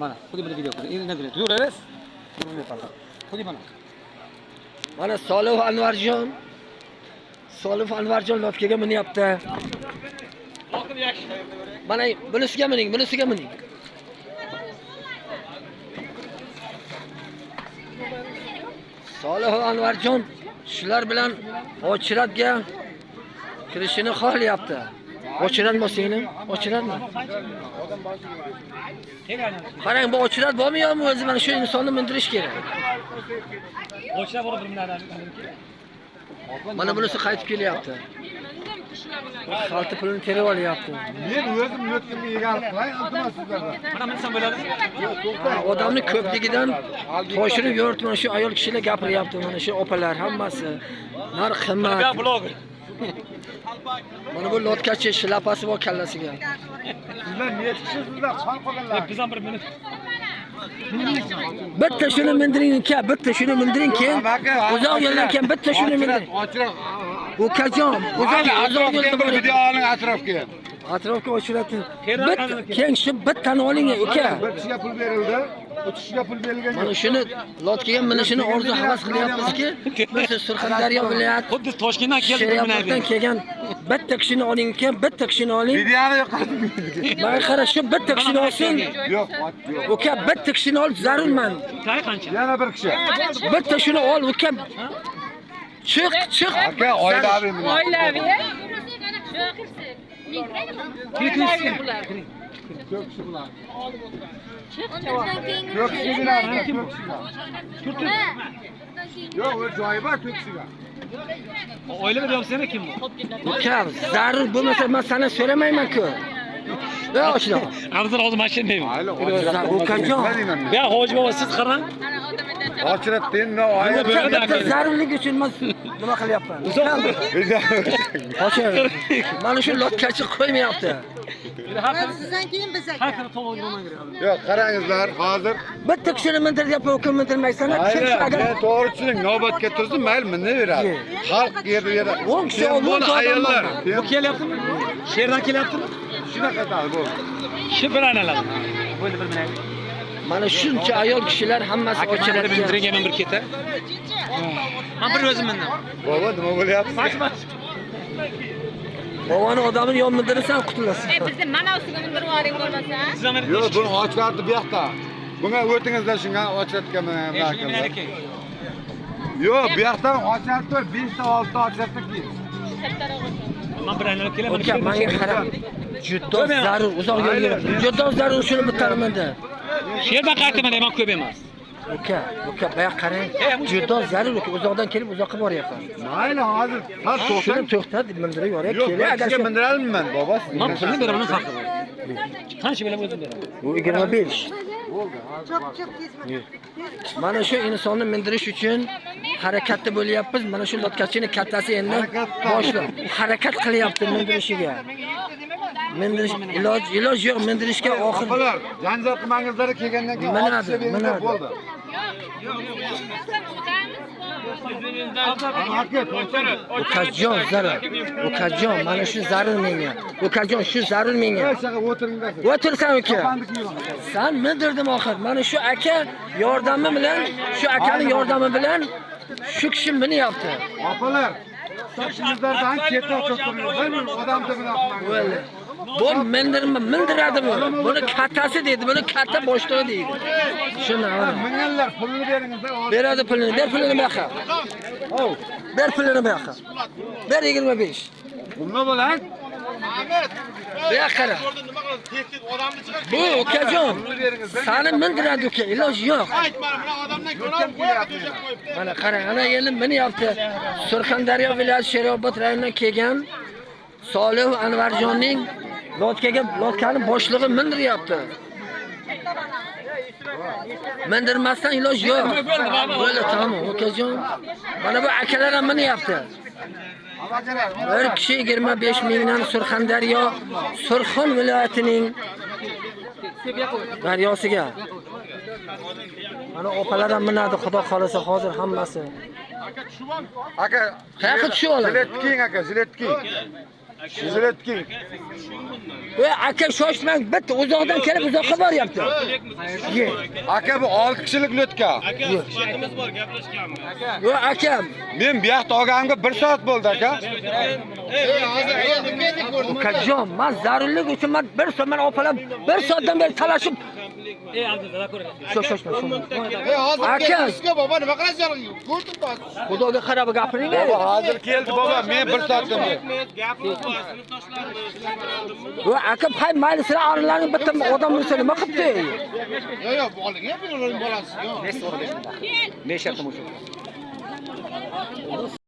Mana, xuddi buni video qiling. Endi nima yuraverasiz? Xuddi mana. Mana Solih Anvarjon. Solih Anvarjon lotkaga minyapti. Mana bunisiga mining, bunisiga mining. Solih Anvarjon shular bilan ochiratga kirishini xohlayapti. Ochiratmi seni? Ochiratmi? Qarang, bu ochirat bormi yo'qmi o'zi mana shu insonni mindirish kerak. O'chira borib bir minadi. Mana bunisi qaytib kelyapti. Xalta pulini terib olyapti. Men o'zim lotkimni yegan qilay, iltimos sizlardan. Mana minsam bo'ladi. Odamni ko'pligidan toshirib yuribdi mana shu ayol kishilar gapiryapti mana shu opalar hammasi. Narx qimmat. Bu bloger. Mana bu lotkachi shlapasi bor kallasiga. Sizlar necha kishisizlar? Qon qolganlar. Biz ham bir minib. Bitta shuni mindiring uka, bitta shuni mindiring keyin uzoq yo'ldan keyin bitta shuni mindiring. Ochiroq. Ukajon, uzoq uzoq yo'lda Bir bor. video oling atrofga. Atrofga ochiradi. Bitta keyin shu bittani oling uka. Bir kishiga pul berildi, uch kishiga pul berilgan Mana yo'q. shuni lotkaga minishini orzu havas qilyapmizki, biz Surxondaryo viloyat Xuddi Toshkentdan keldik bir Sheroboddan minadi. kelgan bitta kishini oling uka, bitta kishini oling. Videoni yo'qotib. Mana qara shu bitta kishini olsin. Yo'q, yo'q. Uka bitta kishini ol zarurman. Tay qancha? Yana bir kishi. Bitta shuni ol uka. Chiq, chiq. Aka, oilaviy minadi. Oilaviy. Ko'p kishi bular. Ko'p kishi minadi, ko'p kishi. Yo'q, u joyi bor ko'p kishiga. Oila deyapsan kim bu? Uka, zarur bo'lmasa men sana so'ramayman-ku. Ey oshna. Abzal hozir mashina deyman. Mayli, Ukajon. Ya hoji bobo siz qarang. Ochiratdin, no, oila. Uka, bitta zarurlik uchun men nima qilyapman? Hoshim, mana shu lotkachi qo'ymayapti. Sizdan keyin biz aka. Har xil to'g'ri bo'lmaydi. Yo'q, qarangizlar, hozir Bitta kishini mindiryapman, uka mindirmaysan. Mayli, Agar men to'g'ri tushuning, navbatga tursin, mayli, minaveradi. Xalq yerda yerda. 10 kishi, Sen 10 buni ta odam ayollar. bor. Bu kelyaptimi? Sherdan kelyaptimi? Shunaqa bu. Shu bir aylanadi. Bo'ldi bir minadi. Mana shuncha ayol kishilar hammasi Aka mana bir ochiratga. mindiring, men bir ketay. Men bir o'zim mindim. Bobo, nima bo'lyapti? Boboni odamini yo mindirsan qutulasan. Bizni mana ustiga mindirib yuboring bo'lmasa. Siz ham Yo'q, buni ochlardi bu yoqda. Bunga o'tingizlar shunga ochratga Shuni minar ekan. Yo'q, bu yoqdan ochratdi, 5 ta 6 ta ochratdi keyin. Men bir aylanib kelaman. Uka, menga qara. Juda zarur, uzoq yo'l yurib. Juda zarur shuni bittani mindir. Sherdan qaytaman, men ko'p emas. Uka, uka, buyoq qarang. Juda zarur uka, uzoqdan kelib uzoqqa boryapman. Mayli, hozir sal Shuni to'xtang. to'xtat, mindirib yuboray, Yo'q, keling. bir Agar kishiga shu mindiralmayman, bobo. Men pulni beraman, farqi bor. Qancha beraman o'zim beraman. bu 25. Çok çok tez. Mana shu insonni mindirish uchun harakatda bo'lyapmiz. Mana shu lotkachini kattasi endi boshla. Harakat qilyapti mindirishiga. Mindirish iloj yo'q mindirishga oxir. Opalar, janjal qilmangizlar, kelgandan keyin Minadi, olti kishi beringlar, minadi. bo'ldi. Aka, to'xtang. Ukajon zarur. Ukajon, mana shu zarur menga. Ukajon, shu zarur menga. O'shaga o'tiringlar. siz. O'tirsan uka. San mindirdim oxir. Mana shu aka yordami bilan, shu akaning yordami bilan shu kishi minyapti. Opalar, sochingizlardan chetda o'tiringlar. Bir odam tibini qilmangizlar. Bo'ldi. Bu mindirma, mindiradi bu. Buni kattasi deydi, buni katta boshlig'i deydi. Shuni mana. Minganlar pulini beringizlar. Beradi pulini, ber pulini bu yoqqa. Ber pulini bu yoqqa. Ber 25. Nima bo'ladi? Bu yoqqa qara. Bu ukajon. Sani mindiradi uka, iloj yo'q. Mana qarang, ana endi minyapti. Surxondaryo viloyati Sherobod rayonidan kelgan Solih Anvarjonning lotkaga lotkani boshlig'i mindiryapti. Mindirmasdan iloj yo'q. Bo'ldi, tamom, ukajon. Mana bu akalar ham minyapti. Bir kishi 25 mingdan Surxondaryo, Surxon viloyatining daryosiga. Mana opalar ham minadi, xudo xolasa hozir hammasi. Aka, Qayoqqa tushib oladi? Jilet kiying aka, jilet kiying. Tezroq keling. Ey aka shoshmang, bitta uzoqdan kelib uzoqqa boryapti. Ye. Aka, bu 6 kishilik lotka. Yo akam, Men bu yoqda olganimga 1 soat bo'ldi aka. Ukajon, man zarurlik uchun man bir soat man opalam bir soatdan beri talashib. Shoshma, shoshma. Aka, Baba nima qilasiz? Ko'rdim. Xudoga qarab gapiring. Baba hozir keldi baba, men 1 soatdan beri. Yo aka, hay mayli sizlar arilaring bitta odam bo'lsa nima qilibdi? Yo'q, yo'q, oling, ularning bolasi. Yo'q. Nechta o'sha?